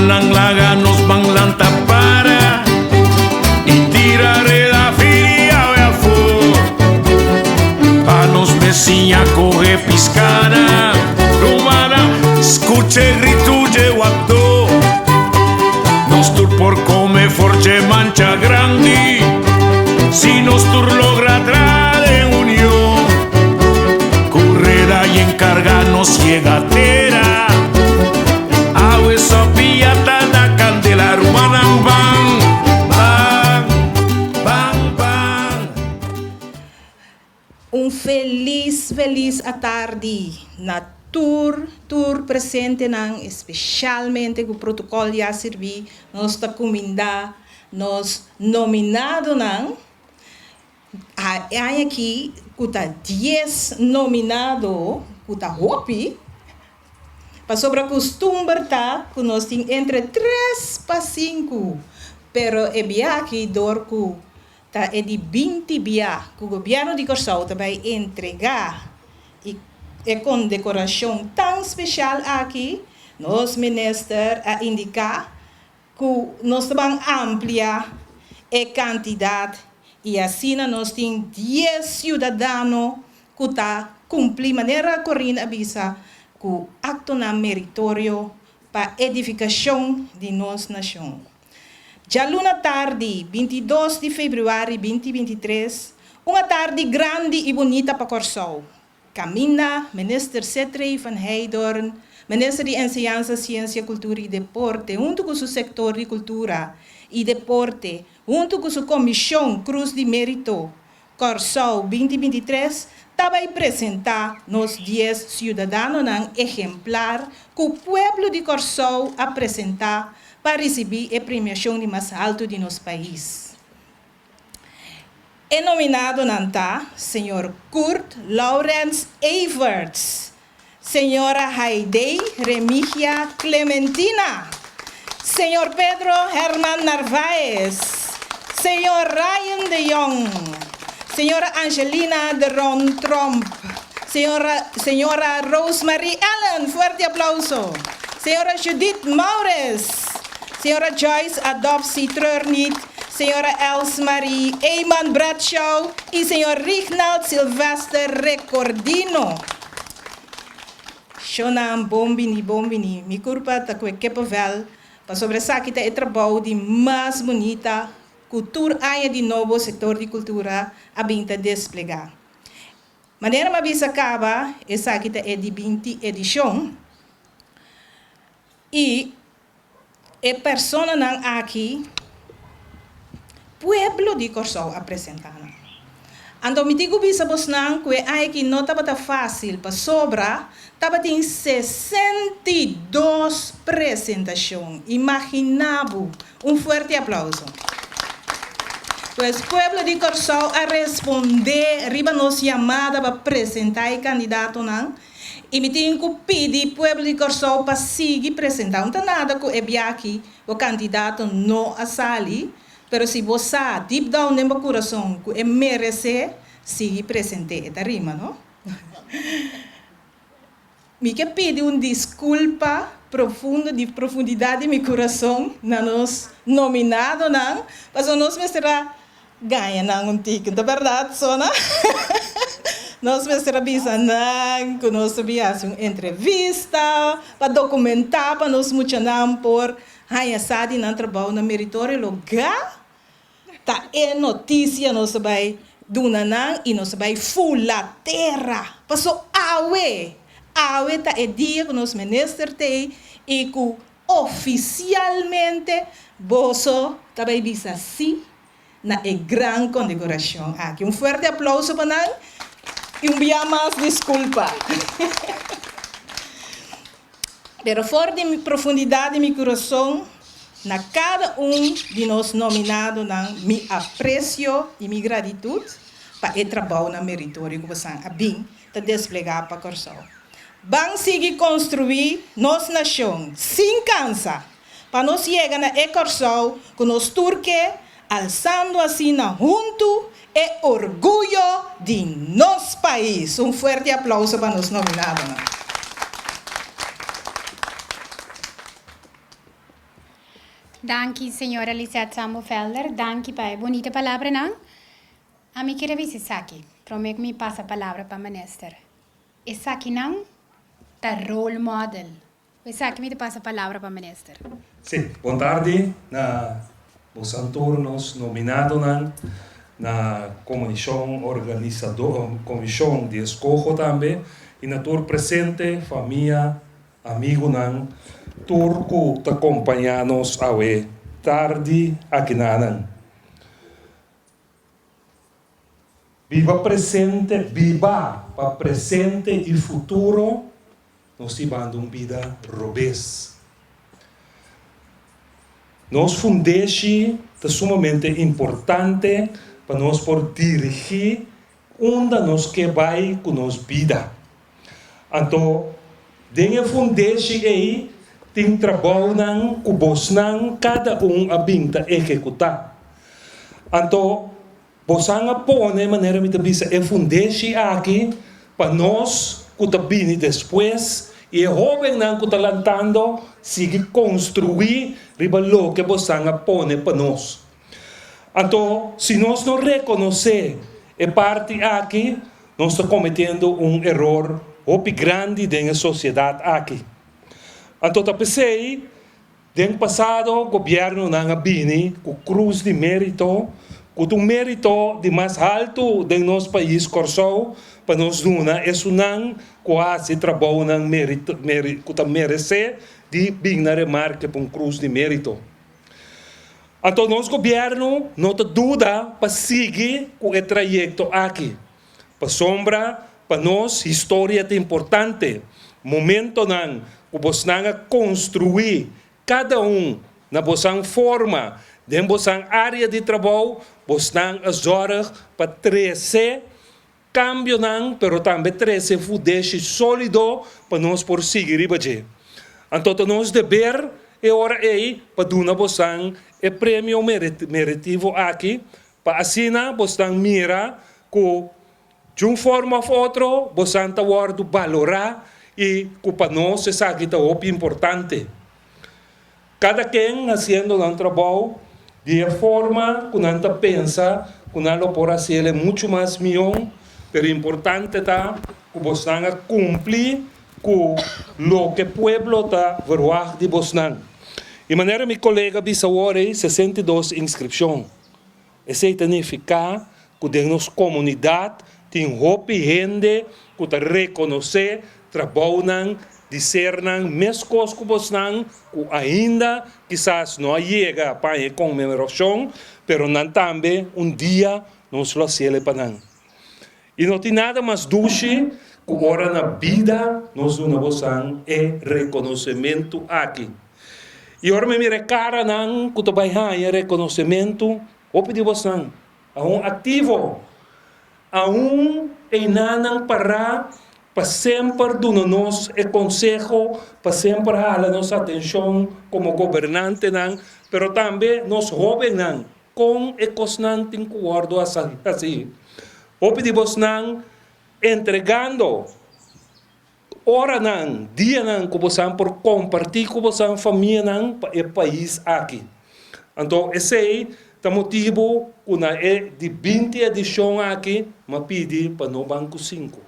Rumannan laga nos ban lanta para i tira reda firi awe afó pa nos mes siña kohe piskana. Rumannan skucha e gritu dje wapdó, nos tur por kome for dje mancha grandi si nos tur logra tra den union ku reda i enkarga nos yega tera. Awe sopia ta na candela rumannan ban, ban, ban, ban. Un felis felis atardi na tur tur presentenan especialmente cu protocol ya sirbi nos ta cuminda nos nominadonan E aña aki ku ta dies nominado ku ta hopi, pasobra kustumber ta ku nos tin entre tres pa sinku, pero e bia aki dor ku ta e di 20 bia ku gobièrnu di Kòrsou ta bai entregá e kondekorashon tan speshal aki, nos minister a indiká Ku nos ta ban amplia e kantidat i asina nos tin dies siudadano ku ta kumpli manera Corine a bisa ku aktonan meritorio pa edifikashon di nos nashon. Djaluna tardi, 22 di febrüari 2023, un atardi grandi i bunita pa Kòrsou. Kaminda, Minister Sithree van Heydoorn, Minister di Enseñansa, Siensia, Kultura i Deporte, huntu ku su sektor di Kultura i Deporte, huntu ku su Komishon Krus di Merito Kòrsou 2023, ta bai presentá nos dies siudadanonan ehemplar ku pueblo di Kòrsou a presentá pa risibí e premiashon di mas haltu di nos pais. E nominadonan ta señor Kurt Laurens Everts, señora Haidee Remigia Clementina, señor Pedro Herman Narvaez, señor Ryan de Jong, señora Angelina de Ron Tromp, señora señora Rosemarie Allen, fuerte aplauso, señora Judith Maures, señora Joyce Adopsy Treurniet, Señora Elsmarie Eman Bradshaw y señor Rignald Sylvester Recordino. Shonan, bon bini, bon bini. Mi curpa ta cu e kippenvel, pasobra esaki ta e trabou di mas bunita cu tur aña di nobo sector di cultura a bin ta desplega. Manera mi a bisa caba, esaki ta e di 20 edicion y E personanan aki pueblo di Kòrsou a presentá nan. Anto mi tin ku bisa bosnan ku e aña aki no tabata fásil pasobra tabatin 62 presentashon. Imaginá bo! Un fuerte aplauso. Pues pueblo di Kòrsou a respondé riba nos yamada pa presentá e kandidatonan. I mi tin ku pidi pueblo di Kòrsou pa sigui presentá. Un ta nada ku e biaha bo kandidato no a sali, pero si bo sa deep down den bo kurason ku e meresé, sigui present'é. E ta rima, no? Mi ke pidi un diskulpa profundo di profundidat di mi kurason na nos nominadonan, pasobra nos mester a Gaña nan un tiki, ta bèrdat, Sona? Nos mester a bisa nan ku nos ta bin hasi un entrevista pa dokumentá pa nos muchanan por haña sa di nan trabou na meritorio logá. Ta e notisia nos ta bai duna nan i nos ta bai fula tera. Paso awe, awe ta e dia ku nos minister t'ei i ku Ofisialmente boso ta bai bisa sí na e gran kondekorashon aki. Un fuerte aplouso pa nan i un bia mas diskulpa. Pero for di mi profundidat di mi kurason, na kada un di nos nominadonan mi apresio i mi gratitut pa e trabounan meritorio ku bosan a bin ta desplegá pa Kòrsou. Ban sigui konstruí nos nashon sin kansa pa nos yega na e Kòrsou ku nos tur ke, alsando asina huntu e orguyo di nos pais. Un fuerte aplauso pa nos nominadonan. Danki señora Lisette Sambo-Velder, danki pa e bunita palabranan. Ami kier a bisa esaki, prome ku mi pasa palabra pa minister. Esakinan ta role model. Ku esaki mi ta pasa palabra pa minister. Sí, bon tardi na bosan tur nos nominadonan na komunishon organisadó, komishon di eskoho tambe i na tur presente, famia, Amigunan, tur ku ta kompañá nos awe tardi akinanan. Biba presente, biba pa presente i futuro, nos tin banda un bida robes. Nos fundeshi ta sumamente importante pa nos por dirigí unda nos ke bai ku nos bida. Anto, den e fundeshi ei tin trabounan ku bosnan kada un a bin ta ehekutá. Anto, bosan a pone, manera mi ta bisa, e fundeshi aki pa nos ku ta bini despues i e hóbennan ku ta lantando sigui konstruí riba loke bosan a pone pa nos. Anto, si nos no rekonosé e parti aki, nos ta kometiendo un eror hopi grandi den e sosiedat aki. Anto ta p'esei, den pasado gobièrnunan a bini ku Krus di Mérito, ku ta un mérito di mas haltu den nos pais Kòrsou, pa nos duna esunnan ku a hasi trabounan ku ta meresé di bin na remarke pa un Krus di Mérito. Anto nos gobièrnu no ta duda pa sigui ku e trayekto aki, pasobra pa nos historia ta importante, momentonan ku bosnan a konstruí kada un na bosan forma den bosan área di trabou, bosnan a zòrg pa trese kambionan pero tambe trese fudeshi sólido pa nos por sigui riba dje. Anto ta nos deber e ora ei pa duna bosan e premio meretivo aki pa asina bosnan mira ku djun forma òf otro bosan ta wòrdu balorá i ku pa nos esaki ta hopi importante. Kada ken hasiendo nan trabou di e forma ku nan ta pensa ku nan lo por hasiel e muchu mas mion, pero importante ta ku bosnan a kumpli ku loke pueblo ta verwagt di bosnan. I manera mi kolega bisa awor ei, 62 inskripshon. Esei ta nifiká ku den nos komunidat tin hopi hende ku ta rekonosé trabounan di sernan meskos ku bosnan ku ainda kisas no a yega pa e konmemorashon, pero nan tambe un dia nos lo hasiel pa nan. I no tin nada mas dushi ku ora na bida nos duna bosan e rekonosementu aki. I ora mi mira e karanan ku ta bai haña rekonosementu, hopi di bosnan aun aktivo, aun einanan pará pa semper duna nos e konseho, pa semper hala nos atenshon komo gobernantenan, pero tambe nos hóbennan, kon e kosnan tin ku wòrdu hasí. Hopi di bosnan entregando. Oranan, dianan ku bosan por kompartí ku bosan famianan pa e pais aki. Anto esei ta motibu ku na e di 20 edishon aki m'a pidi pa no ban ku sinku,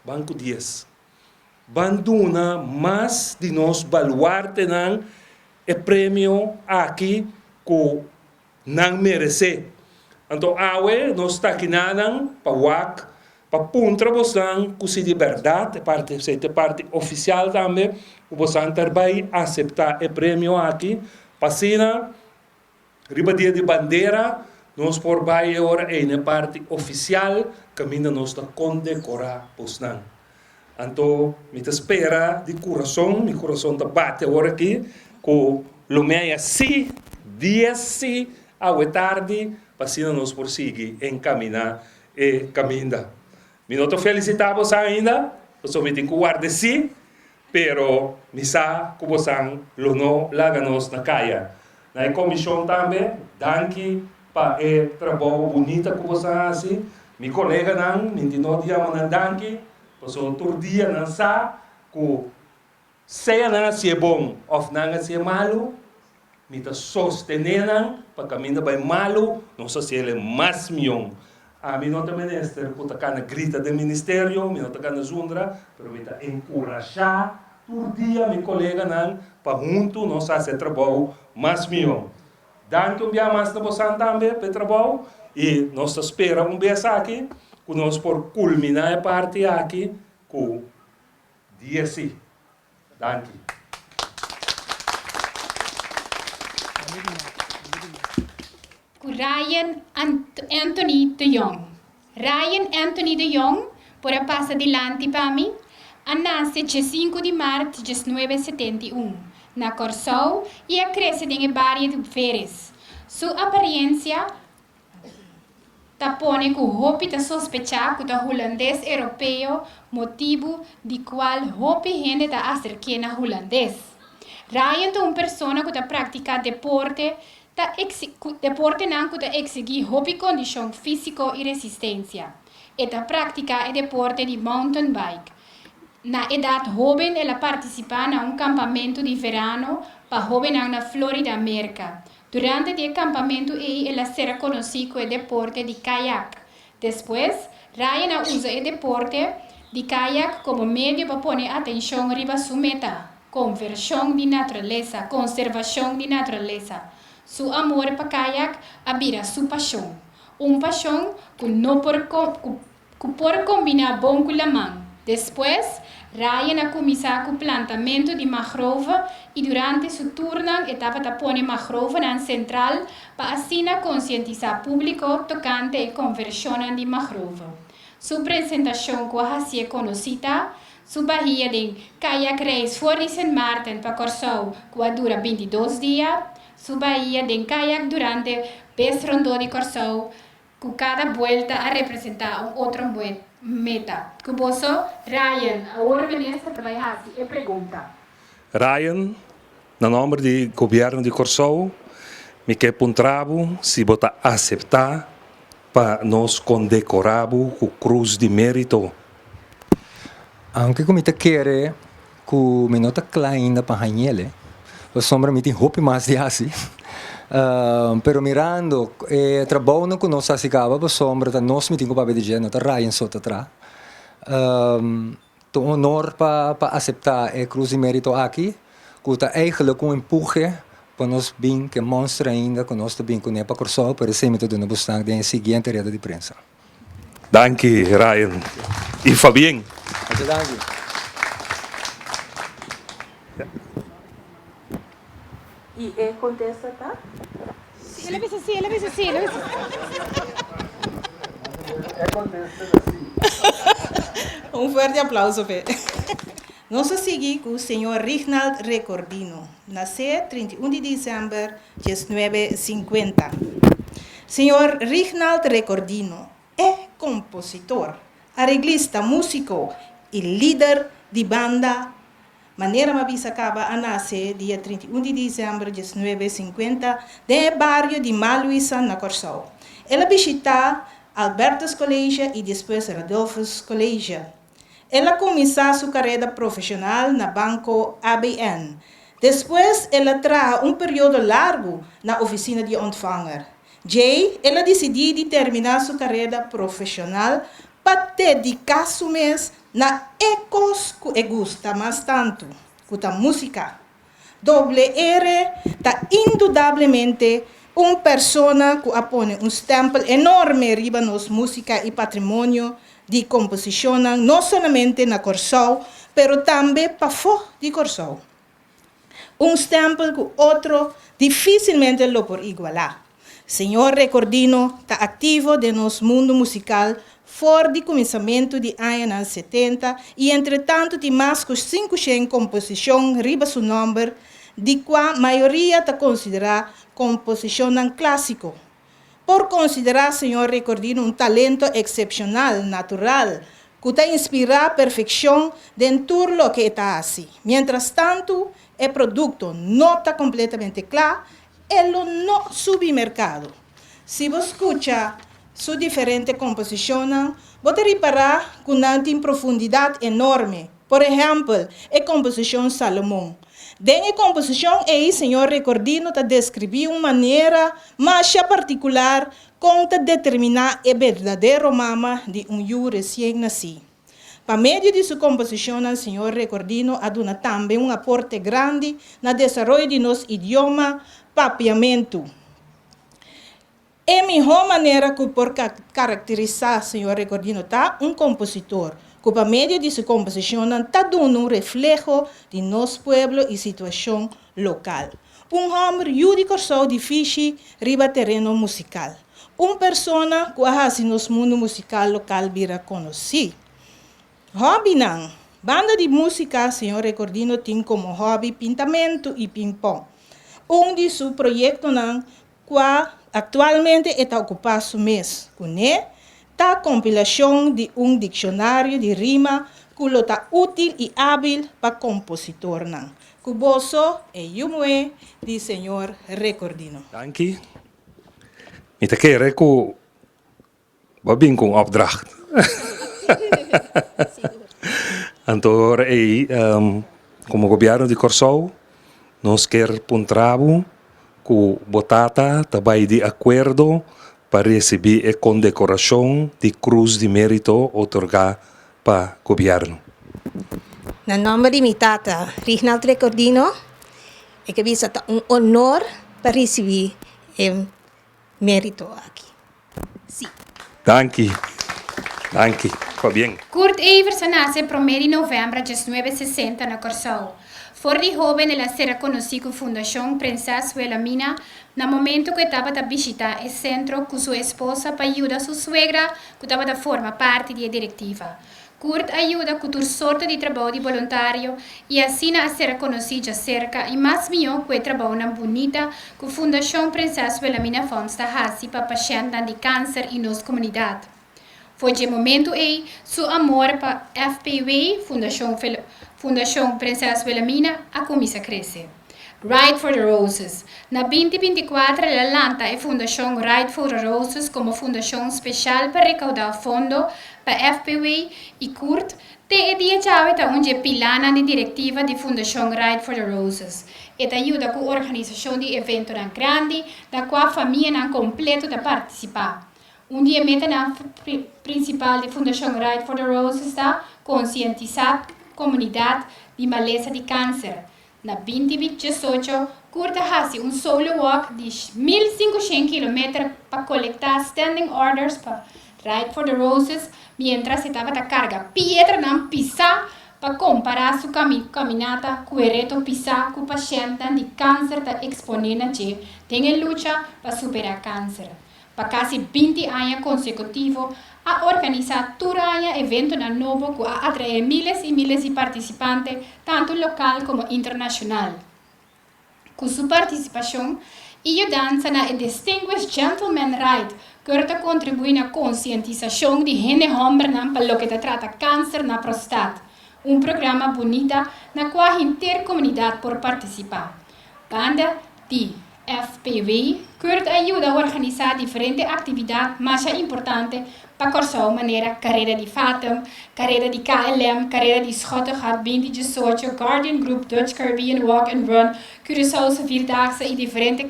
ban ku dies. Ban duna mas di nos baluartenan e premio aki ku Nan meresé. Anto awe nos ta kinanan pa wak, pa puntra bosnan ku si di bèrdat, e parti esei ta e parti ofisial tambe, ku bosnan ta bai aseptá e premio aki, pa asina riba dia di bandera nos por bai e ora ei na e parti ofisial kaminda nos ta kondekorá bosnan. Anto mi ta spera di kurason, mi kurason ta bati awor aki, ku lo mi haña sí, dia sí, awe tardi, pa asina nos por sigui enkaminá e kaminda. Mi no ta felisitá bosan ainda, pasobra mi tin ku warda e sí, pero mi sa ku bosan lo no laga nos na kaya. Na e komishon tambe, danki pa e trabou bunita ku bosan hasi. Mi koleganan, mi tin no di yama nan danki, pasobra tur dia nan sa ku sea nan hasié bon òf nan hasié malu. Mi ta sostené nan pa kaminda bai malu, nos hasi el e mas mion. Ami no ta minister ku ta kana grita den ministerio, mi no ta kana zundra, pero mi ta enkurashá tur dia mi koleganan pa huntu nos hasi e trabou mas mion. Danki un bia mas na bosan tambe pa e trabou i nos ta spera un bes aki ku nos por kulminá e parti aki ku dia si. Danki. Ku Ryan Anthony de Jong. Ryan Anthony de Jong por a pasa dilanti pa mi, a nase diesinku di mart diesnuebe setenta i un, na Kòrsou i a krese den e bario di Veres. Su apariensia ta pone ku hopi ta sospechá ku ta hulandes europeo motibu di kual hopi hende ta aserk'é na hulandes. Ryan ta un persona ku ta praktiká deporte ta deportenan ku ta eksigí hopi kondishon físiko i resistensia. E ta praktiká e deporte di mountain bike. Na edat hóben el a partisipá na un kampamentu di verano pa hóbennan na Florida, Merka. Durante di e kampamentu ei el a sera konosí ku e deporte di kayak. Despues, Ryan a usa e deporte di kayak komo medio pa pone atenshon riba su meta, konvershon di naturalesa, konservashon di naturalesa. Su amor pa kayak a bira su pashon. Un pashon ku no por ku por kombiná bon ku laman. Despues, Ryan a kuminsá ku plantamentu di mangrove i durante su turnan e tabata pone mangrovenan sentral pa asina konsientisá públiko tokante e konvershonnan di mangrove. Su presentashon ku a hasié konosí ta su bahia den kayakreis for di Sint Maarten pa Kòrsou ku a dura bintidos dia, su bahia den kayak durante bes rondó di Kòrsou, Ku kada buelta a representá un otro meta. Ku boso, Ryan, awor minister ta bai hasi e pregunta. Ryan, na nòmber di Gobièrnu di Kòrsou, mi ke puntra bo si bo ta aseptá pa nos kondekorá bo ku Krus di Mérito. Aunke ku mi ta kere ku mi no ta kla ainda pa hañ'el, pasobra mi tin hopi mas di hasi. Pero mirando e trabounan ku nos hasi kaba, pasobra ta nos mi tin ku papia di dje, no ta Ryan so ta traha. Ta un honor pa pa aseptá e Krus di Mérito aki, ku ta eigentlik un empuhe pa nos bin ku e monster ainda ku nos ta bin kuné pa Kòrsou, pero esei mi ta duna bosnan den e siguiente reda di prensa. Danki Ryan y Fabien. Mucha danki. Y e contesta ta? Sí, el a bisa sí, el a bisa sí, el a bisa sí. E contesta ta sí. Un fuerte aplauso p'e. Nos a sigui cu señor Rignald Recordino, nace 31 di december 1950. Señor Rignald Recordino e compositor, areglista, musico y lider di banda Manera m'a bisa caba a nace dia 31 di december 1950 den e bario di Maluisa na Corsou. El a bishita Albertus College y despues Radulphus College. El a kuminsá su kareda profeshonal na Banko ABN. Despues el a traha un periodo largu na ofisina di ontvanger. Djei el a disidí di terminá su kareda profeshonal pa dediká su mes na e kos ku e gusta mas tantu, ku ta músika. WR ta indudablemente un persona ku a pone un stèmpel enorme riba nos músika i patrimonio di komposishonnan no solamente na Kòrsou, pero tambe pafó di Kòrsou. Un stèmpel ku otro difísilmente lo por igualá. Señor Recordino ta aktivo den nos mundu musikal for di kuminsamentu di añanan setenta i entretantu tin mas ku sinkushen komposishon riba su nòmber, di kua mayoria ta konsiderá komposishonnan klásiko. Por konsiderá señor Recordino un talento eksepshonal, natural, ku ta inspirá perfekshon den tur loke e ta hasi. Mientrastantu e produkto no ta kompletamente kla, E lo no subi merkado. Si bo skucha su diferente komposishonnan, bo ta ripará ku nan tin profundidat enorme. Por ehèmpel, e komposishon Salomon. Den e komposishon ei señor Recordino ta deskribí un manera masha partikular kon ta determiná e berdadero mama di un yu resien nasí. Pa medio di su komposishonnan señor Recordino a duna tambe un aporte grandi na desaroyo di nos idioma papiamentu. E mihó manera ku por karakterisá señor Recordino ta un kompositor ku pa medio di su komposishonnan ta duna un refleho di nos pueblo i situashon lokal. Un hòmber yu di Kòrsou di fishi riba tereno musikal. Un persona ku a hasi nos mundu musikal lokal bira konosí. Hòbinan, Banda di músika, señor Recordino tin komo hòbi pintamentu i pinpòn. Un di su proyektonan Kua aktualmente e ta okupá su mes kuné, ta kompilashon di un dikshonario di rima ku lo ta útil i ábil pa kompositornan. Ku boso e yu muhé di señor Recordino. Danki. Mi ta kere ku Bo a bin ku un opdracht. Anto ora ei komo gobièrnu di Kòrsou nos ker puntra bo ku bo tata ta bai di akuerdo pa risibí e kondekorashon di Krus di Mérito otorgá pa gobièrnu. Na nòmber di mi tata Rignald Recordino e ke bisa ta un honor pa risibí e mérito aki. Sí. Danki. Danki. Pabien. Kurt Evers a nase promé di novèmber diesnuebe sesenta na Kòrsou. For di hóben el a sera konosí ku Fundashon Prinses Wilhelmina na momentu ku e tabata bishitá e sentro ku su esposa pa yuda su suegra ku tabata forma parti di e direktiva. Kurt a yuda ku tur sorto di trabou di boluntario i asina a sera konosí djaserka i mas mihó ku e trabounan bunita ku Fundashon Prinses Wilhelmina Fonds ta hasi pa pashèntnan di kanser i nos komunidat. For dje momentu ei, su amor pa FPW, Fundashon Fundashon Prinses Wilhelmina, a kuminsá krese. Ride for the Roses. Na 2024 el a lanta e fundashon Ride for the Roses komo fundashon speshal pa rekaudá fondo pa FPW i Kurt te e dia djawe ta un dje pilánan di direktiva di fundashon Ride for the Roses. E ta yuda ku organisashon di eventonan grandi na kua famianan kompleto ta partisipá. Un di e metanan prinsipal di Fundashon Ride for the Roses ta konsientisá komunidat di malesa di kanser. Na 2018, Kurt a hasi un solo walk di 1500 kilometer pa kolektá standing orders pa Ride for the Roses miéntras e tabata karga piedranan pisá pa kompará su kaminata ku e reto pisá ku pashèntnan di kanser ta eksponé na dje den e lucha pa superá kanser. Pa kasi 20 aña konsekutivo a organisá tur aña eventonan nobo ku a atraé miles i miles di partisipante tantu lokal komo internashonal. Ku su partisipashon i yudansa na e Distinguished Gentleman Ride, Kurt a kontribuí na konsientisashon di hende hòmbernan pa loke ta trata kanser na prostat, un programa bunita na kua henter komunidat por partisipá. Banda di FPW, Kurt a yuda organisá diferente aktividat masha importante pa Kòrsou manera Kareda di Fatum, Kareda di KLM, Kareda di Schottegat 2018, Guardian Group Dutch Caribbean Walk and Run, Curaçaose Vierdaagse i diferente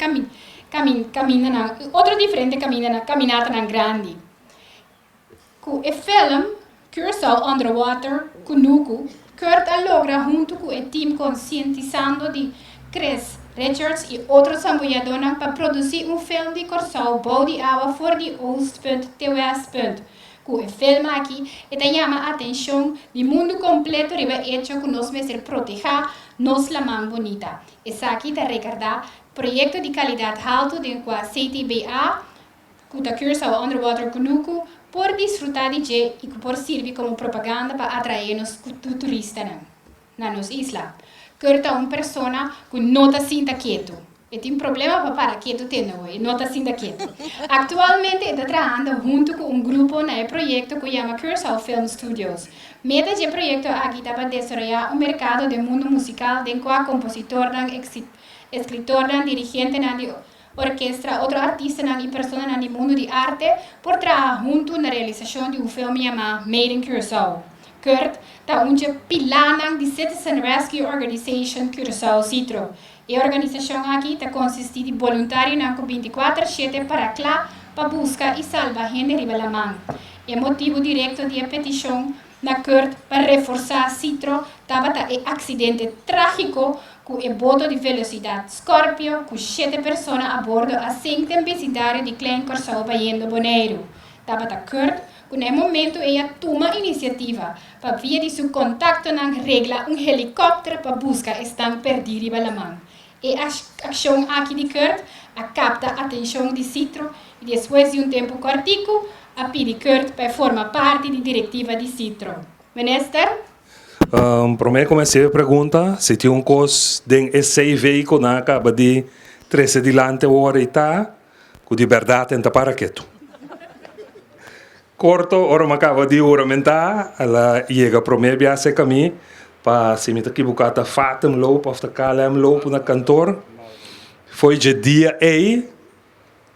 kamindanan otro diferente kaminatanan grandi. Ku e film Curaçao Underwater Kunuku, Kurt a logra huntu ku e team konsientisando di Chris Richards i otro sambuyadónan pa produsí un film di Kòrsou bou di awa for di Oostpunt te Westpunt. Ku e film aki e ta yama atenshon di mundu kompleto riba echo ku nos mester protehá nos laman bunita. Esaki ta rekardá proyekto di kalidat haltu den kua CTBA, ku ta Curaçao Underwater Kunuku por disfrutá di dje i ku por sirbi komo propaganda pa atraé nos turistanan na nos isla. Kurt ta un persona ku no ta sinta ketu. E tin problema pa para ketu te no, e no ta sinta ketu. Aktualmente e ta trahando huntu ku un grupo na e proyekto ku yama Curaçao Film Studios. Meta dje proyekto aki ta pa desaroyá un merkado den mundu musikal den kua kompositornan, eskritornan, dirigentenan di Orkestra, otro artistanan i personanan di mundu di arte por traha huntu na realisashon di un film yamá Made in Curaçao. Kurt ta un dje pilánan di Citizen Rescue Organization Curaçao, Citro. E organisashon aki ta konsistí di boluntarionan ku bintikuater shete para kla pa buska i salba hende riba laman. E motibu direkto di e petishon na Kurt pa reforsá Citro tabata e aksidente trágiko ku e boto di velosidat Scorpio ku shete persona a bordo a sink den bisindario di Klein Kòrsou bayendo Boneiru. Tabata Kurt ku na e momentu ei a tuma inisiativa pa via di su kontaktonan regla un helikòpter pa buska esnan pèrdí riba laman. E akshon aki di Kurt a kapta atenshon di Citro i despues di un tempu kòrtiku a pidi Kurt pa e forma parti di direktiva di Citro. Minister. Promé ku mi hasi e pregunta, si tin un kos den e CV ku nan a kaba di trese dilanti awor i ta ku di bèrdat en ta para ketu. Korto, ora mi a kaba di huramentá, el a yega promé biaha serka mi pa si mi ta kibuká ta Fatum loop òf ta KLM loop na kantor. Fo'i dje dia ei,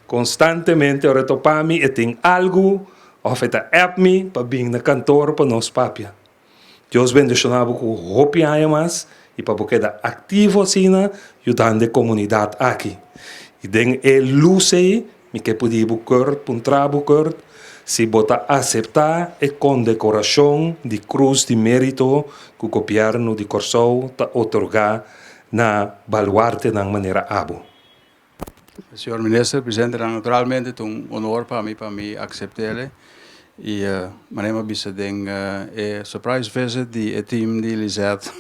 konstantemente ora e topa mi e tin algu òf e ta app mi pa bin na kantor pa nos papia. Dios bendishoná bo ku hopi aña mas i pa bo keda aktivo asina yudando e komunidat aki. I den e lus ei mi ke pidi bo kurt, puntra bo kurt, si bo ta aseptá e kondekorashon di Krus di Mérito ku gobièrnu di Kòrsou ta otorgá na baluartenan manera abo. Señor Minister, Presidentenan, naturalmente ta un honor pa mi pa mi aceptele y manera mi a bisa den e surprise visit di e team di Lisette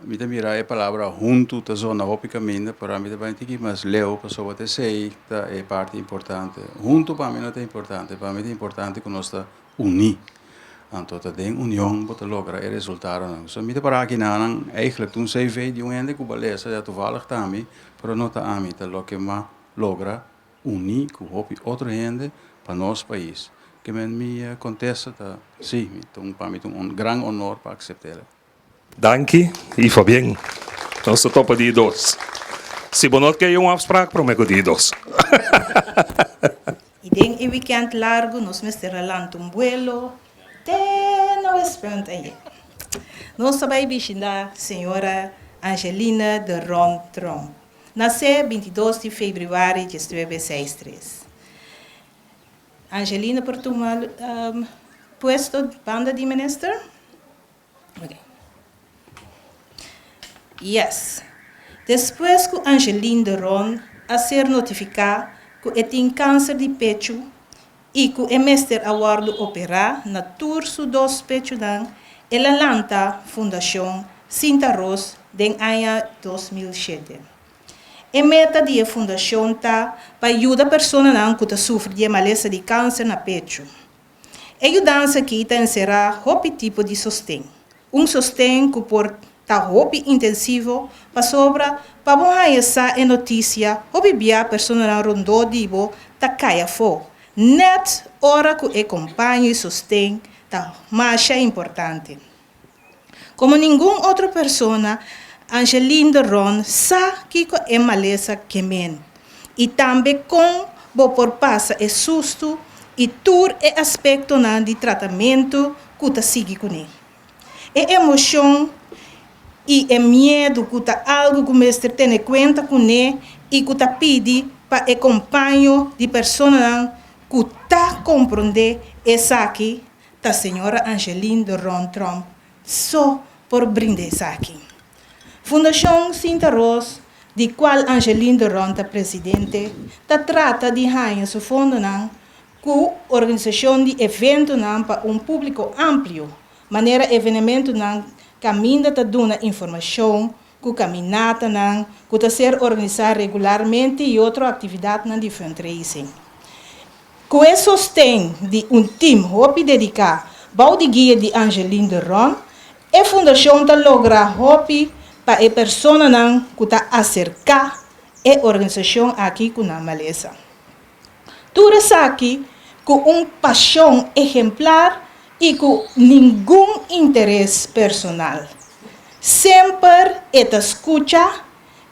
mi ta mira e palabra huntu ta zona hopi caminda pero ami ta bay un tiki mas leu pasobra ta esey ta e parti importante. Huntu pa mi no ta importante, pa mi ta importante cu nos ta uní. Anto ta den union bo ta logra e resultadonan. So mi ta para aki nanan eigenlijk ta un CV di un hende ku bo a lesa ya toevallig ta ami, pero no ta ami, ta loke m'a logra uní ku hopi otro hende pa nos pais. Ke men mi kontesta ta si, mi ta un pa mi ta un gran honor pa aksept'el. Danki y Fabien. Nos ta topa di dos. Si bo no ke un afspraak prome ku di dos. Y den e weekend largo nos mester a lanta un buelo te na Westpunt aye. Nos ta bay bishinda señora Angelina de Ron Tromp. Nace 22 di februari diesnuebe seis tres. Angelina por tuma puesto banda di minister? Ok. Yes. Despues ku Angeline de Ron a ser notifiká ku e tin kanser di pechu i ku e mester a wòrdu operá na tur su dos pechunan, el a lanta Fundashon Sinta Ros den aña 2007. E meta di e fundashon ta pa yuda personanan ku ta sufri di e malesa di kanser na pechu. E yudansa aki ta enserá hopi tipo di sosten. Un sosten ku por ta hopi intensivo pasobra pa bo haña sa e notisia hopi bia personanan rondó di bo ta kai afó, nèt ora ku e kompaño i sosten ta masha importante. Komo ningun otro persona, Angeline de Ron sa kiko e malesa ke men i tambe kon bo por pasa e sustu i tur e aspektonan di tratamentu ku ta sigui kuné. E emoshon i e miedu ku ta algu ku mester tene kuenta kuné i ku ta pidi pa e kompaño di personanan ku ta komprondé esaki Ta señora Angeline de Ron Tromp so por brinda esaki. Fundashon Sinta Ros, di kual Angeline de Ron ta presidente, ta trata di haña su fondonan ku organisashon di eventonan pa un públiko amplio, manera evenementonan kaminda ta duna informashon, ku kaminatanan ku ta ser organisá regularmente i otro aktividatnan di fundraising. Ku e sosten di un tim hopi dediká bou di guia di Angeline de Ron, e fundashon ta logra hopi pa e personanan ku ta aserká e organisashon aki ku nan malesa. Tur esaki ku un pashon ehemplar i ku ningun interes personal. Semper e ta skucha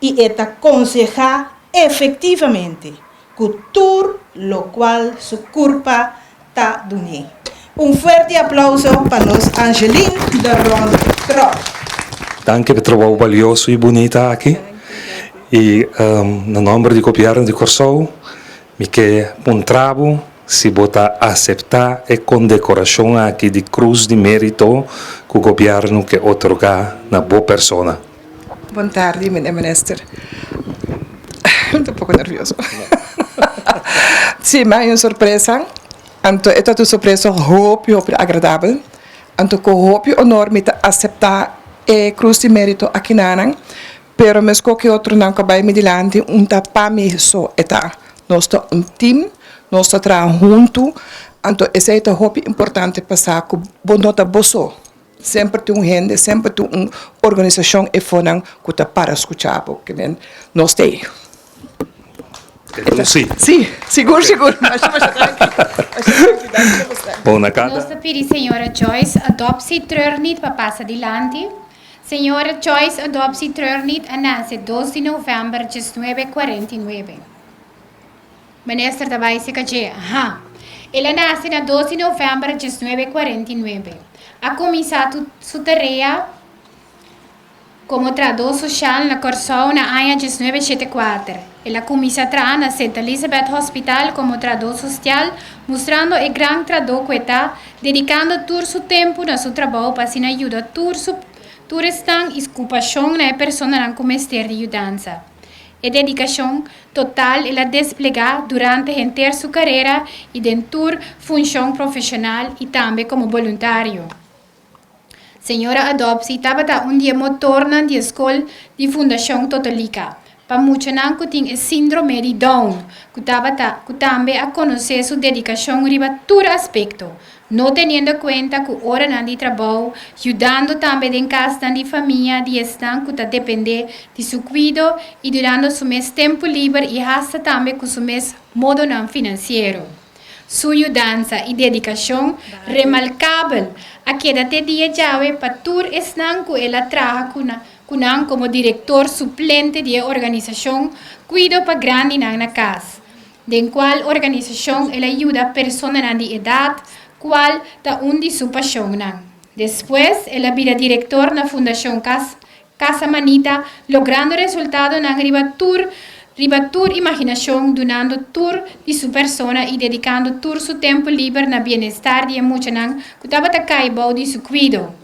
i e ta konsehá efektivamente ku tur lokual su kurpa ta dun'é. Un fuerte aplauso pa nos Angeline de Ronde Tromp. Danki pa e trabou balioso y bunita aki. Y na nomber di Gobierno di Corsou mi ke puntra bo si bo ta acepta e condecoracion aki di Cruz di Merito cu Gobierno ke otorga na bo persona. Bon tardi meneer minister. Mi ta un poco nervioso. Si, mi a haña un sorpresa. Anto e ta un sorpresa hopi hopi agradabel. Anto cu hopi honor mi ta acepta e Cruz di Merito akinanan. Pero mesco cu e otronan cu a bay mi dilanti un ta pa mi so e ta. Nos ta un team, nos ta traha hunto. Anto esey ta hopi importante pa sa cu bo no ta bo so. Semper tin un hende, semper tin un organisashon efonan ku ta para skucha bo. Ke men nos ta ei. E un si. Si, sigur sigur. Masha masha danki. Masha danki, danki na boso. Bon na kada. Nos ta pidi señora Joyce Adopsy Treurniet pa pasa dilanti. Señora Joyce Adopsy Treurniet a nase dos di novèmber diesnuebe kuarenta i nuebe. Minister ta bai seka dje, Ha! El a nase na dos di novèmber diesnuebe kuarenta i nuebe. A kuminsá su tarea komo trahadó soshal na Kòrsou na aña diesnuebe shete kuater. El a kuminsá traha na Sint Elisabeth Hospital komo trahadó sostial, mustrando e gran trahadó ku e ta, dedikando tur su tempu na su trabou pa asina yuda tur su tur esnan i ku pashon na e personanan ku mester di yudansa. E dedikashon total el a desplegá durante henter su karera i den tur funshon profeshonal i tambe komo boluntario. Señora Adopsy tabata un di e motornan di e skol di Fundashon Totolika pa muchanan ku tin e síndrome di Down, ku tabata ku tambe a konosé su dedikashon riba tur aspekto, No teniendo kuenta ku oranan di trabou, yudando tambe den kasnan di famia di esnan ku ta dependé di su kuido i durando su mes tempu liber i hasta tambe ku su mes modonan finansiero. Su yudansa i dedikashon remalkabel a keda te dia djawe pa tur esnan ku el a traha ku nan komo direktor suplente di e organisashon Kuido pa Grandinan na Kas. Den cual organisacion el a yuda personanan di edad, cual ta un di su pasionnan. Despues el a bira director na Fundacion Cas Casa Manita, logrando resultadonan riba tur riba tur imaginacion, dunando tur di su persona y dedicando tur su tempo liber na bienestar di e muchanan cu tabata cay bou di su cuido.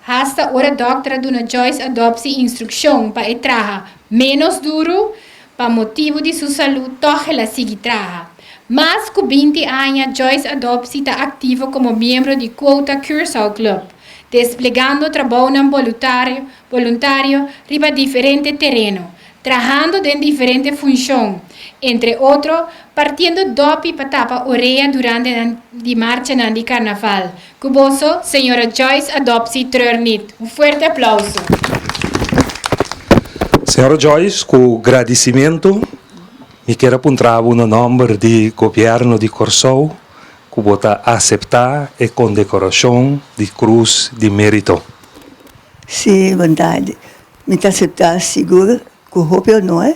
Hasta ora dokter a duna Joyce Adopsy instruccion pa e traha menos duro, Pa motibu di su salú tòg el a sigui traha. Mas ku binti aña Joyce Adopsy ta aktivo komo miembro di Quota Curaçao Club, desplegando trabounan bolutario boluntario riba diferente tereno, trahando den diferente funshon, entre otro partiendo dòpi pa tapa orea durante nan di marchanan di karnaval. Ku boso, señora Joyce Adopsy Treurniet. Un fuerte aplauso. Señora Joyce, ku gradisimentu mi kier a puntra bo na nòmber di Gobièrnu di Kòrsou ku bo ta aseptá e kondekorashon di Krus di Mérito. Sí, bondadi. Mi ta aseptá sigur ku hopi honor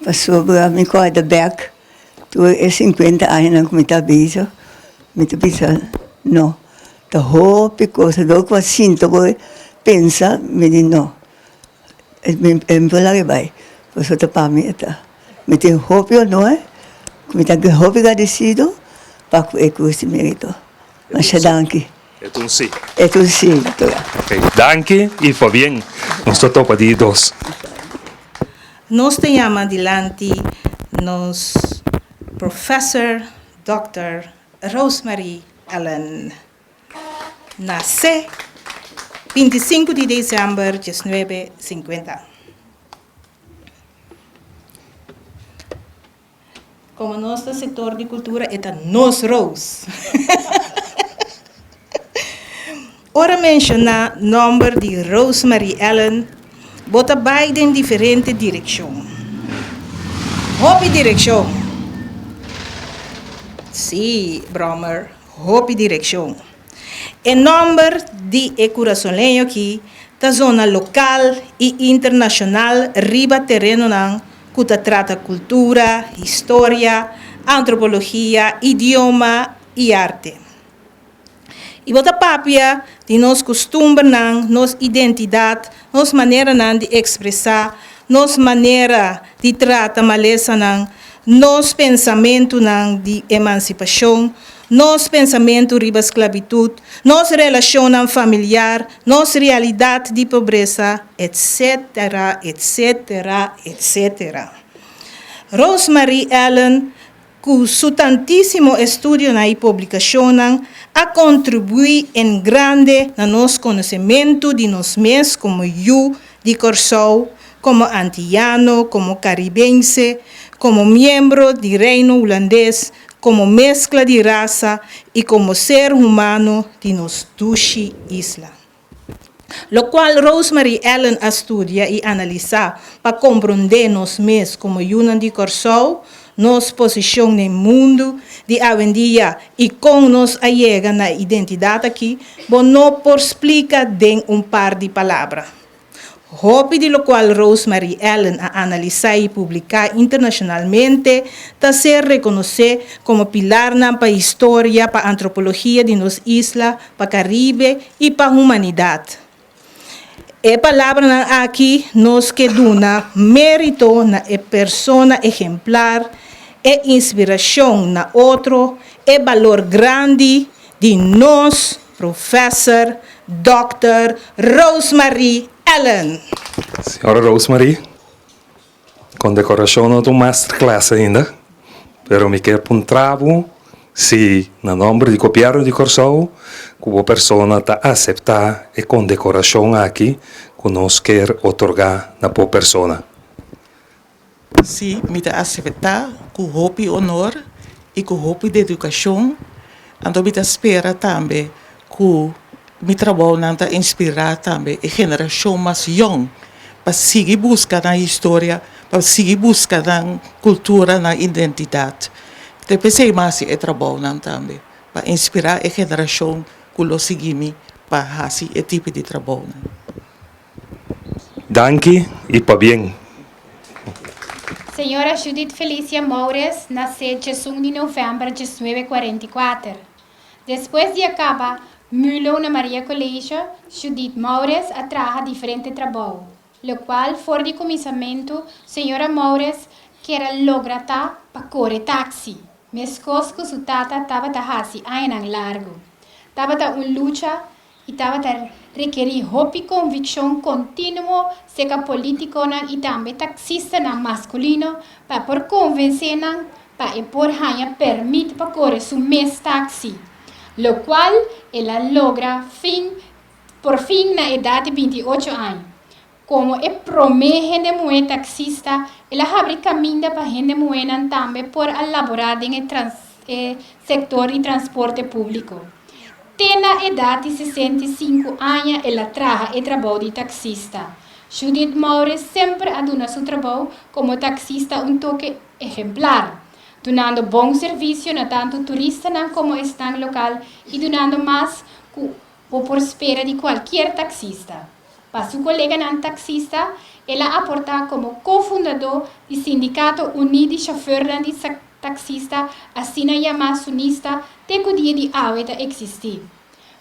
pasobra mi kòrda bèk Tur e sinkuenta añanan ku mi ta bezig, mi ta bisa no, ta hopi kos. Dor ku a sinta por pensa, mi di no, mi no por laga e bai, pasobra ta pa mi e ta. Mi tin hopi honor, ku mi ta hopi gradesido pa ku e Cruz di Merito. Masha danki. E ta un si. E ta un si, doctora. Ok, danki y pabien. Nos ta topa di dos. Nos ta yama dilanti nos Professor Dòkter Rosemarie Allen. Nase 25 di december 1950. Como nos ta sector di cultura e ta nos Rose. Ora menciona nomber di Rosemarie Allen bo ta bay den diferente direccion. Hopi direccion. Si, brommer, hopi direccion. E nomber di e curasoleño aki ta zona local y internacional riba terenonan ku ta trata kultura, historia, antropologia, idioma i arte. I bo ta papia di nos kustumbernan, nos identidat, nos maneranan di ekspresá, nos manera di trata malesanan, nos pensamentunan di emansipashon, nos pensamentu riba sklabitut, nos relashonnan familiar, nos realidat di pobresa, etsetera, etsetera, etsetera. Rosemarie Allen ku su tantísimo estudionan i publikashonnan a kontribuí en grande na nos konosementu di nos mes komo yu di Kòrsou, komo antiyano, komo karibense, komo miembro di Reino Hulandes, komo meskla di rasa i komo ser humano di nos dushi isla. Lokual Rosemarie Allen a studia i analisá pa komprondé nos mes komo yunan di Kòrsou, nos posishon den mundu di awendia i kon nos a yega na e identidat akí, bo no por splika den un par di palabra. Hopi di lokual Rosemarie Allen a analisá i publiká internashonalmente ta ser rekonosé komo pilarnan pa historia, pa antropologia di nos isla, pa Karibe i pa humanidat. E palabranan aki nos ke duna mérito na e persona ehemplar, e inspirashon na otro, e balor grandi di nos Professor Dòkter Rosemarie Allen. Señora Rosemarie, kondekorashon no ta un masterclass ainda, pero mi ke puntra bo si na nomber di Gobièrnu di Kòrsou ku bo persona ta aseptá e kondekorashon aki ku nos kier otorgá na bo persona. Sí, mi ta aseptá ku hopi honor i ku hopi dedikashon. Anto mi ta spera tambe ku mi trabounan ta inspirá tambe e generashon mas yòn pa sigui buska nan historia, pa sigui buska nan kultura, nan identidat. Ta p'esei mi hasi e trabounan tambe, pa inspirá e generashon ku lo sigui mi pa hasi e tipo di trabounan. Danki y pabien. Señora Judith Felicia Moures nase djesun di novèmber djesnuebe kuarenta i kuater. Despues di a kaba Mulo na Maria College, Judith Moures a traha diferente trabou, lokual for di kuminsamentu señora Moures kier a logra ta pa kore taksi, meskos ku su tata tabata hasi añanan largu. Tabata un lucha i tabata rekerí hopi konvikshon kontinuo serka polítikonan i tambe taksistanan maskulino pa por konvensé nan pa e por haña pèrmit pa kore su mes taksi, lokual el a logra fin por fin na edat di binti ocho aña. Komo e promé hende muhé taksista, el a habri kaminda pa hende muhénan tambe por a laborá den e e sektor di transporte públiko. Te na edat di 65 aña el a traha e trabou di taksista. Judith Maures semper a duna su trabou komo taksista un toke ehemplar, dunando bon servisio na tantu turistanan komo esnan lokal i dunando mas ku bo por spera di kualkier taksista. Pa su koleganan taksista, el a aportá komo kofundadó di Sindikato Uní di Shofèrnan di Taksista, asina yamá Sunista, te ku dia di awe ta eksistí.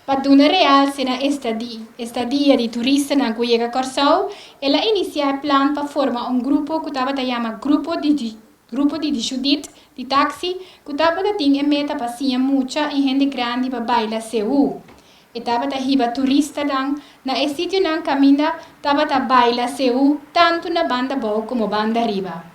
Pa duna realse na estadia di turistanan ku yega Kòrsou, el a inisiá e plan pa forma un grupo ku tabata yama Grupo di Grupo di Judith di Taksi, ku tabata tin e meta pa siña mucha i hende grandi pa baila seú. E tabata hiba turistanan na e sitionan kaminda tabata baila seú tantu na banda bou komo banda riba.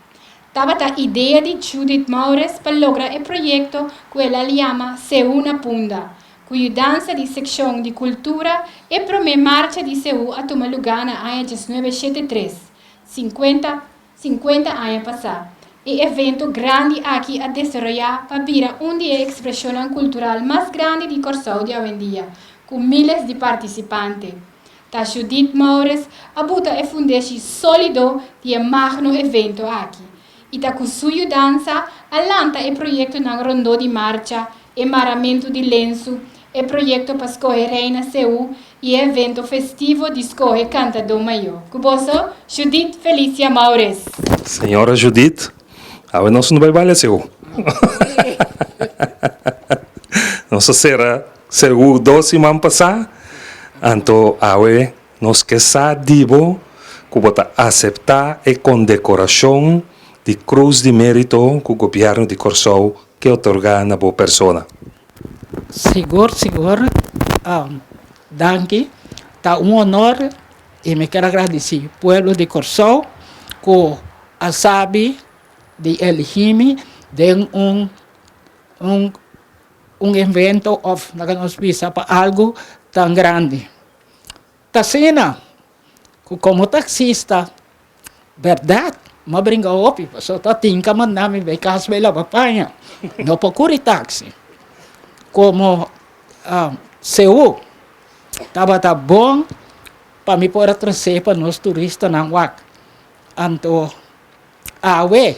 Tabata idea di Judith Maures pa logra e proyekto ku el a yama Seú na Punda. Ku yudansa di Sekshon di Kultura e promé marcha di Seú a tuma lugá na aña diesnuebe shete tres, sinkuenta 50 aña pasá. E evento grandi aki a desaroyá pa bira un di e ekspreshonnan kultural mas grandi di Kòrsou di awendia, ku míles di partisipante. Ta Judith Maures a buta e fundeshi sólido di e magno evento aki i ta ku su yudansa a lanta e proyektonan rondó di marcha, e maramentu di lensu, e proyekto pa skohe Reina Seú i e evento festivo di skohe kantadó mayó. Ku boso, Judith Felicia Maures. Señora Judith, awe nos no bai baila Seú. Nos a sera. Seú dos siman pasá, anto awe nos ke sa di bo ku bo ta aseptá e kondekorashon di Krus di Mérito ku Gobièrnu di Kòrsou ke otorgá na bo persona. Sigur, sigur. Danki. Ta un honor i mi kier a gradisí pueblo di Kòrsou ku a sabi di eligí mi den un un un evento of laga nos bisa pa algu tan grandi. Ta asina ku komo taksista bèrdat mi a bringa hopi pasobra ta tin ka manda mi bai kas bai laba paña no por kuri taksi. Komo Seú tabata bon pa mi por a trese pa nos turistanan wak. Anto awe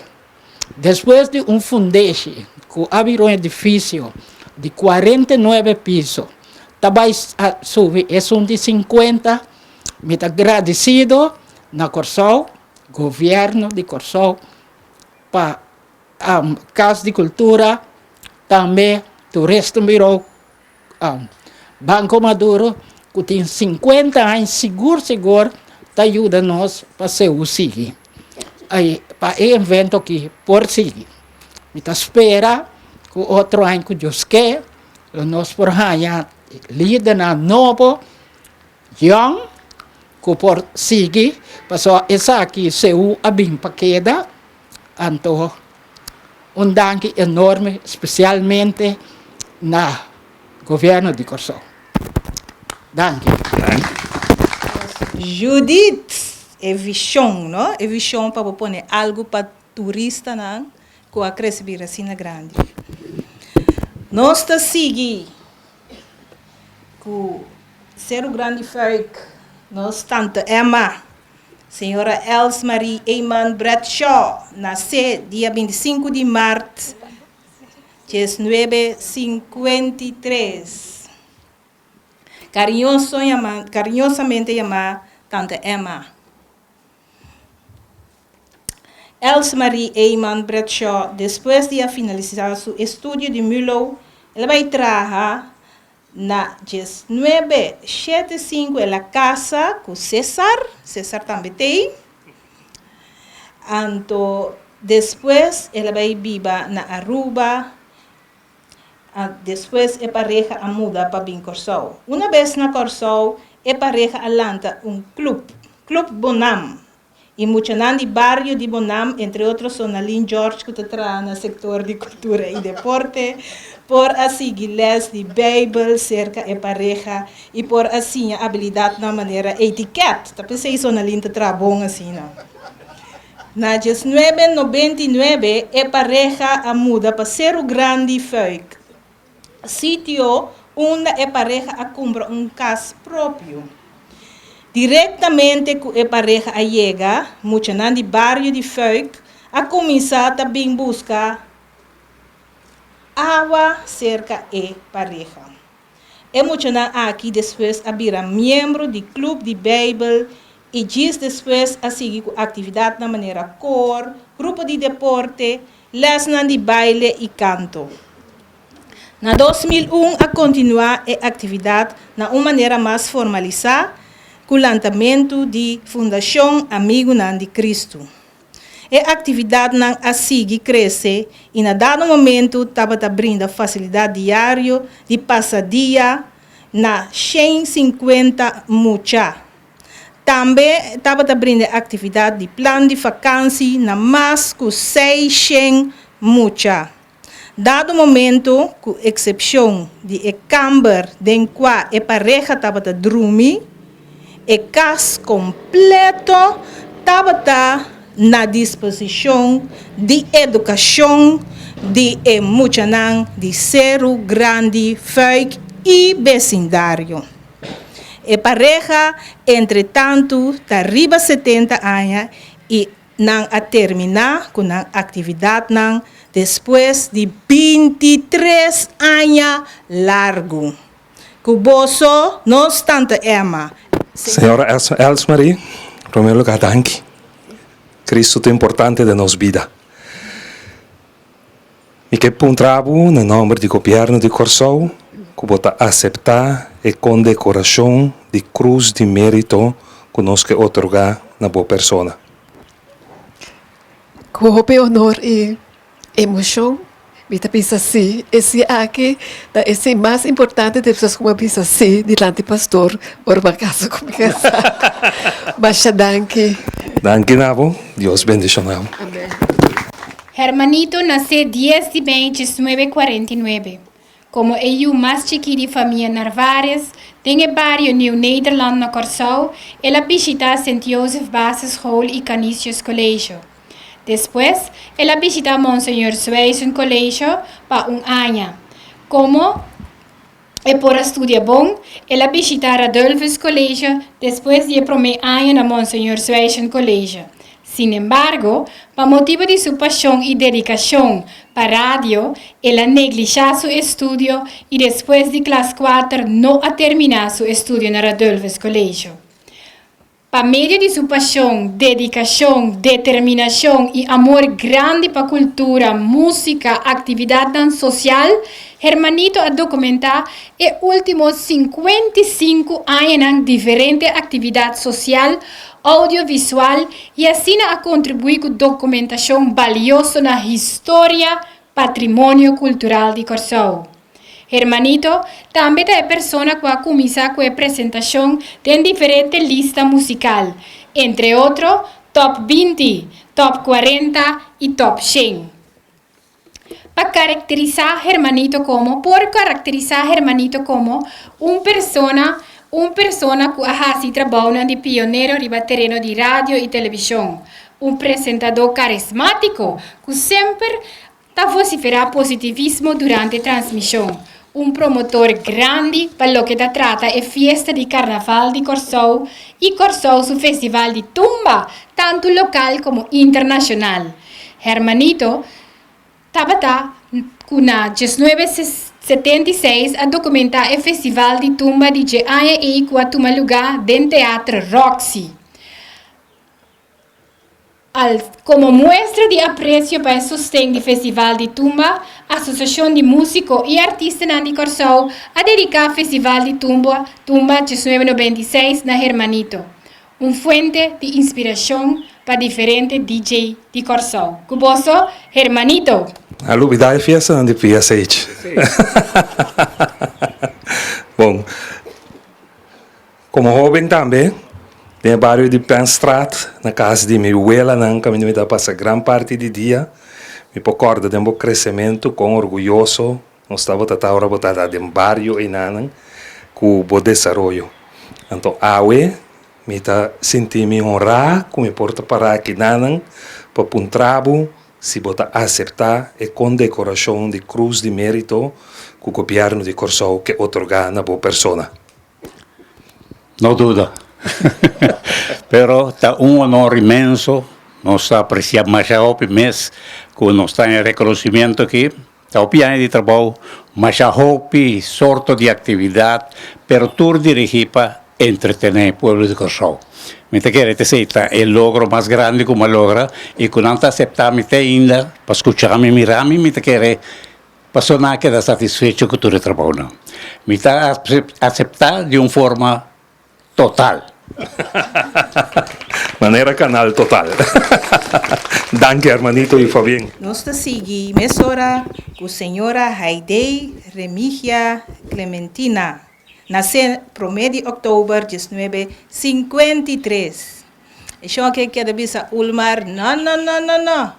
despues di un fundeshi ku a bira un edifisio di 49 piso ta bai subi esun di 50, mi ta gradisido na Kòrsou, gobièrnu di Kòrsou pa Kas di Kultura, tambe Toeristenbureau Banco Maduro ku tin 50 aña sigur sigur ta yuda nos pa Seú sigui pa e evento aki por sigui. Mi ta spera ku otro aña ku Dios ke lo nos por haña lidernan nobo yòn ku por sigui pasobra esaki Seú a bin pa keda anto Un danki enorme spesialmente na Gobierno di Kòrsou. Danki. Judith, e vishon, no? E vishon pa bo pone algu pa turistanan ku a krese bira asina grandi. Nos ta sigui ku Seru Grandi Fuik, nos Tante Emma. Señora Els Marie Eman Bradshaw nase dia 25 di mart 1953. Cariñoso yama, cariñosamente yamá Tante Emma. Els Marie Eman Bradshaw despues di a finalisá su estudio di mulo, el a bai traha Na 19 shete sinku el a kasa ku Cesar, Cesar tambe t'ei. Anto despues el a bai biba na Aruba, despues e pareha a muda pa bin Kòrsou. Una bes na Kòrsou e pareha a lanta un klup, Club Bonam, i muchanan di bario di Bonam, entre otro Sonalin George ku ta traha na sektor di kultura i deporte, por a sigui lès di Beibel serka e pareha i por a siña abilidatnan manera etiket. Ta p'esei Sonalin ta traha bon asina. Na 1999 e pareha a muda pa Seru Grandi, Fuik, sitio unda e pareha a kumpra un kas propio. Direktamente ku e pareha a yega, muchanan di bario di Fuik a kuminsá ta bin buska awa serka e pareha. E muchanan aki despues a bira miembro di Klup di Beibel i djis despues a sigui ku aktividatnan manera kor, grupo di deporte, lèsnan di baile i kanto. Na 2001 a kontinuá e aktividat na un manera mas formalisá ku lantamentu di Fundashon Amigunan di Kristu. E aktividatnan a sigui krese i na dado momentu tabata brinda fasilidat diario di pasadia na 150 mucha. Tambe tabata brinda e aktividat di plan di fakansi na mas ku 600 mucha. Dado momento, ku eksepshon di e kamber den kua e pareha tabata drumi, e kas kompleto tabata na disposishon di edukashon di e muchanan di Seru Grandi, Fuik i besindario. E pareha entretantu ta riba 70 aña i nan a terminá ku nan aktividatnan despues di 23 aña largu. Ku boso, nos Tante Emma. Señora Elsmarie, promé lugá danki. Cristo ta importante den nos bida. Mi ke puntra bo na nòmber di Gobièrnu di Kòrsou. ku bo ta aseptá e kondekorashon di Krus di Mérito ku nos ke otorgá na bo persona? Ku hopi honor i emoshon mi ta bisa sí. E sí aki ta e sí mas importante despues ku mi a bisa sí dilanti pastor ora mi a kasa ku mi kasá. Masha danki. Danki na bo. Dios bendishoná bo. Amen. Hermanito nasé dies di mei diesnuebe kuarenta i nuebe, komo e yu mas chikí di famia Narvares den e bario Nieuw Nederland na Kòrsou, el a bishitá Sint Jozef Basisschool i Canisius College. Despues, el a bishitá Monseñor Zwijsen College pa un aña. Komo e por a studia bon, el a bishitá Radulphus College despues di e promé aña na Monseñor Zwijsen College. Sin embargo, pa motibu di su pashon i dedikashon pa radio, el a neglishá su estudio i despues di klas kuater no a terminá su estudio na Radulphus College. Pa medio di su pashon, dedikashon, determinashon i amor grandi pa kultura, músika, aktividatnan sosial, Hermanito a dokumentá e último 55 añanan diferente aktividat sosial, oudiovisual i asina a kontribuí ku dokumentashon balioso na historia, patrimonio kultural di Kòrsou. Hermanito tambe ta e persona ku a kuminsá ku e presentashon den diferente lista musikal, entre otro Top 20, Top 40 i Top 100. Pa karakterisá Hermanito komo por karakterisá Hermanito komo un persona un persona ku a hasi trabounan di pionero riba tereno di radio i televishon, un presentadó karismátiko ku semper Ta vosiferá positivismo durante transmishon, un promotor grandi pa loke ta trata e fiesta di Karnaval di Kòrsou i Kòrsou su festival di tumba, tantu lokal komo internashonal. Hermanito tabata ku na 1976 a dokumentá e festival di tumba di dje aña ei ku a tuma lugá den Teatro Roxy. Al, Komo muestra di apresio pa e sosten di Festival di Tumba, Asosiashon di Músiko i Artistanan di Kòrsou a dediká Festival di Tumba Tumba 1996 na Hermanito, un fuente di inspirashon pa diferente DJ di Kòrsou. Ku boso, Hermanito! A lubidá e fiestanan di PSH. Bon. Komo hóben tambe, den e bario di Penstraat, na kas di mi welanan kaminda mi ta pasa gran parti di dia, mi por kòrda den bo kresementu kon orguyoso nos tabata ta ora bo tabata den bario einanan ku bo desaroyo. Anto awe mi ta sinti mi honrá ku mi por ta pará akinanan pa puntra bo si bo ta aseptá e kondekorashon di Krus di Mérito ku Gobièrnu di Kòrsou ke otorgá na bo persona. No duda. Pero ta un honor inmenso, nos ta aprecia masha hopi mes cu nos ta en reconocimiento aki. Ta hopi aña di trabou, masha hopi sorto di actividad, pero tur dirigi pa entretene pueblo di Corsou. Mi ta kere t'esey ta e logro mas grandi cu mi a logra y cu nan ta acepta mi te ainda pa scucha mi, mira mi, mi ta kere Pasobra nan a keda satisfecho ku tur e trabounan. Mi ta aseptá di un forma total. Manera kanal total. Danki hermanito y Fabien. Nos ta sigui mesora ku señora Haidee Remigia Clementina, nasé promé di òktober 1953. E shon ke keda bisa Ulmar, No, no, no, no, no,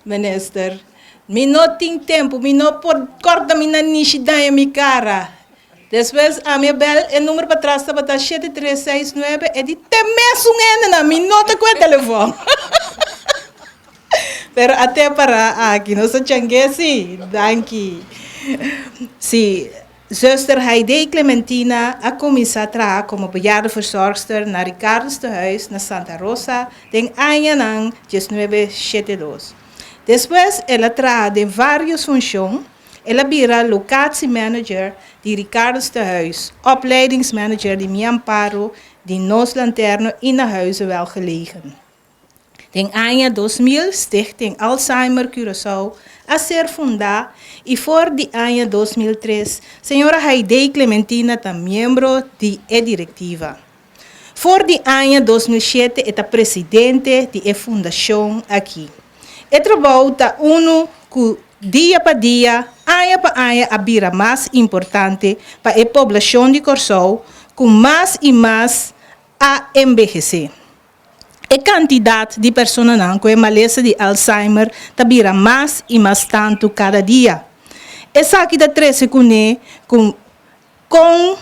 minister. Mi no tin tempu, mi no por corta mi nanishi daña mi cara. Despues ami a bel, e numero patras tabata shete tres seis nuebe, e di te mesun hendenan, mi no ta cu e telefon. Pero a te para aki, nos a changue si, danki. Si. Zuster Haidee Clementina a kuminsá traha komo bejaardenverzorgster na Ricardus Tehuis na Santa Rosa den añanan 1972. Despues el a traha den vários funshon, el a bira locatiemanager di Ricardus Tehuis, opleidingsmanager di Mi Amparo, di Nos Lanterno i na Huize Welgelegen. Den aña 2000 Stichting Alzheimer Curaçao a ser fundá i for di aña 2003 señora Haydée Clementina ta miembro di e direktiva. For di aña 2007 e ta presidente di e fundashon aki. E trabou ta unu ku dia pa dia, aña pa aña a bira mas importante pa e poblashon di Kòrsou ku mas i mas a enbehesé. E kantidat di personanan ku e malesa di Alzheimer ta bira mas i mas tantu kada dia. Esaki ta trese kuné ku kon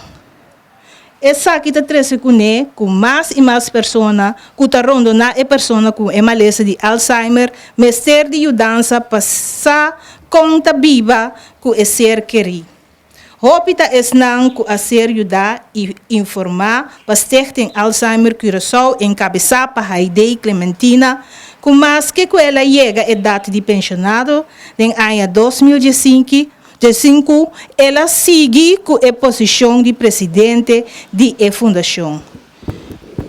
Esaki ta trese kuné ku mas i mas persona ku ta rondoná e persona ku e malesa di Alzheimer mester di yudansa pa sa kon ta biba ku e ser kerí. Hopi ta esnan ku a ser yudá i informá pa Stichting Alzheimer Curaçao enkabesá pa Haydée Clementina ku maske ku el a yega edat di penshonado den aña 2015, diesinku, el a sigui ku e posishon di presidente di e fundashon.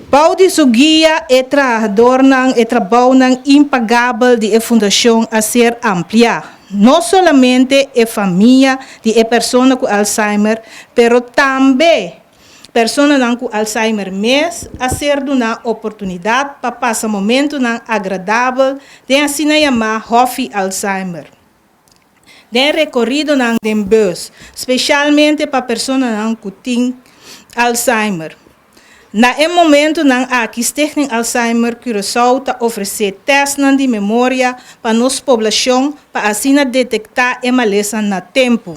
Bou di su guia e trahadornan, e trabounan impagabel di e fundashon a ser ampliá. No solamente e famia di e persona ku Alzheimer, pero tambe personanan ku Alzheimer mes a ser duná oportunidat pa pasa momentunan agradabel den asina yamá Hòfi Alzheimer. Den rekoridonan den bus, spesialmente pa personanan ku tin Alzheimer. Na e momentunan aki Stichting Alzheimer Curaçao ta ofresé tèstnan di memoria pa nos poblashon pa asina detektá e malesa na tempu.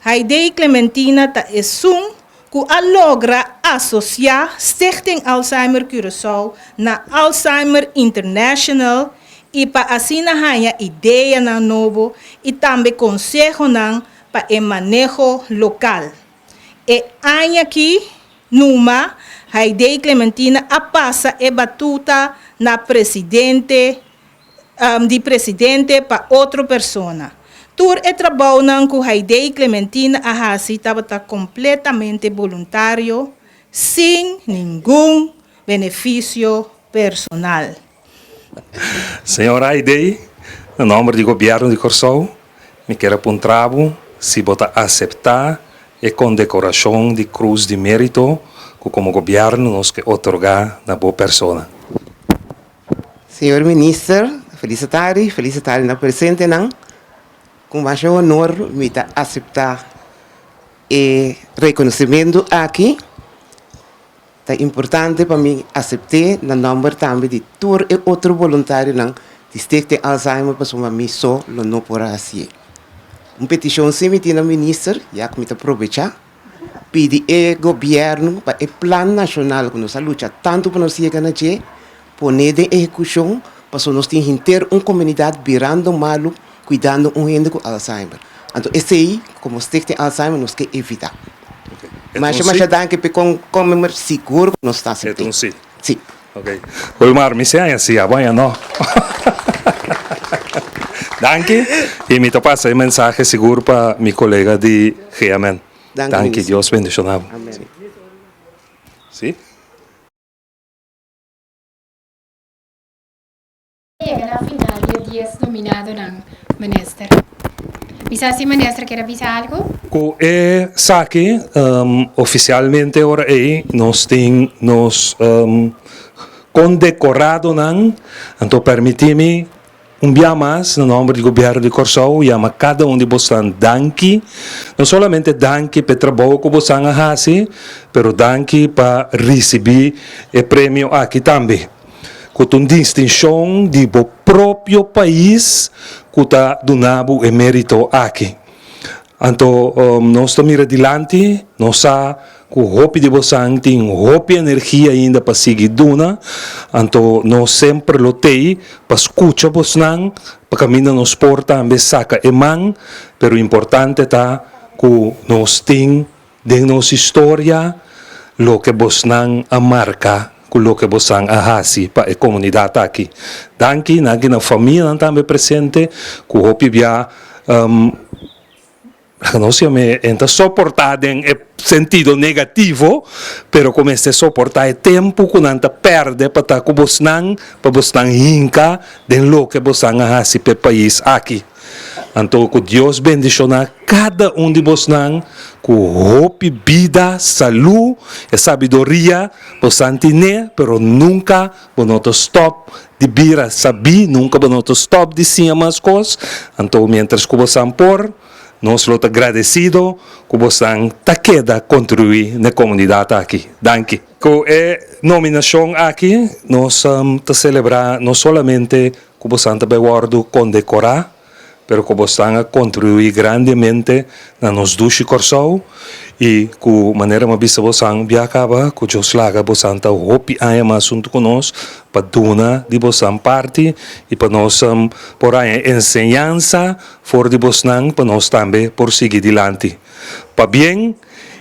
Haydée Clementina ta esun ku a logra asosiá Stichting Alzheimer Curaçao na Alzheimer International i pa asina haña ideanan nobo i tambe konsehonan pa e maneho lokal. E aña aki numa Haydée Clementina a pasa e batuta na presidente di presidente pa otro persona. Tur e trabounan ku Haydée Clementina a hasi tabata kompletamente boluntario, sin ningun benefisio personal. Señor Haydée, na nòmber di Gobièrnu di Kòrsou, mi kier a puntra bo si bo ta aseptá e kondekorashon di Krus di Mérito ku komo gobièrnu nos ke otorgá na bo persona. Señor Minister, felis tardi, felis tardi na presentenan. Ku masha honor mi ta aseptá e rekonosementu aki. Ta importante pa mi asept'é na nòmber tambe di tur e otro boluntarionan di Stichting Alzheimer pasobra mi so lo no por a hasié. Un petishon si mi tin na Minister, ya ku mi ta probechá, pidi e gobièrnu pa e plan nashonal ku nos a lucha tantu pa nos yega na dje, pon'é den ehekushon pasobra nos tin henter un komunidat birando malu kuidando un hende ku Alzheimer. Anto esei komo Stichting Alzheimer nos ke evitá. Masha masha danki p'e konmemer sigur ku nos ta asept'é. E ta un si? Si. Ok. Wilmar, mi si aña si, abo aña no. Danki i mi ta pasa e mensahe sigur pa mi kolega di GMN. Danki, Dios bendishona bo. Amen. Si. Yega na final di e dies nominadonan, Minister. Mi sa si Minister kier a bisa algo? Ku e saki, ofisialmente ora ei nos tin nos kondekoradonan, anto permití mi un bia mas na nòmber di Gobièrnu di Kòrsou yama kada un di bosnan danki, no solamente danki pa e trabou ku bosan a hasi, pero danki pa risibí e premio aki tambe. Ku ta un distinshon di bo propio pais ku ta duna bo e merito aki. Anto nos ta mira dilanti, nos sa ku hopi di bosan tin hopi energia ainda pa sigui duna, anto nos semper lo tei pa skucha bosnan, pa kaminda nos por tambe saka e man, pero importante ta ku nos tin Den nos historia, loke bosnan a marka ku loke bosan a hasi pa e komunidat aki. Danki na aki na famianan tambe presente ku hopi bia Laga nos yam'é e ta soportá den e sentido negativo, pero ku mester soportá e tempu ku nan ta pèrdè pa ta ku bosnan, pa bosnan hinka den loke bosnan a hasi p'e pais aki. Anto ku Dios bendishoná kada un di bosnan ku hopi bida, salú, e sabiduria bosnan tin'é, pero nunka bo no ta stòp di bira sabí, nunka bo no ta stòp di siña mas kos. Anto miéntras ku bosnan por. Nos lo ta gradesido ku bosnan ta keda kontribuí na e komunidat aki. Danki. Ku e nominashon aki nos ta selebrá no solamente ku bosnan ta bai wòrdu kondekorá, pero ku bosnan a kontribuí grandemente na nos dushi Kòrsou i ku manera mi a bisa bosnan bia kaba ku Dios laga bosnan ta hopi aña mas huntu ku nos pa duna di bosnan parti i pa nos por haña enseñansa For di bosnan pa nos tambe por sigui dilanti. Pabien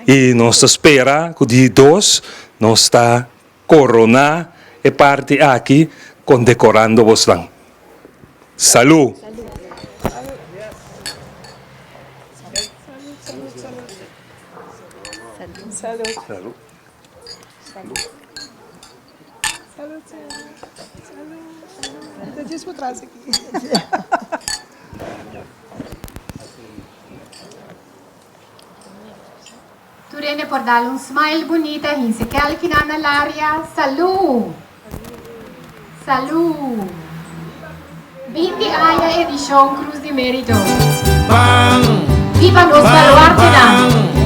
y nos ta spera cu di dos nos ta corona e parti aki condecorando bosnan. Salud! Tur hende por dal un smile bunita hinse kelkinan na laria. Salú! Salú! 20 aña edishon Cruz di Merito. Viva nos baluartenan!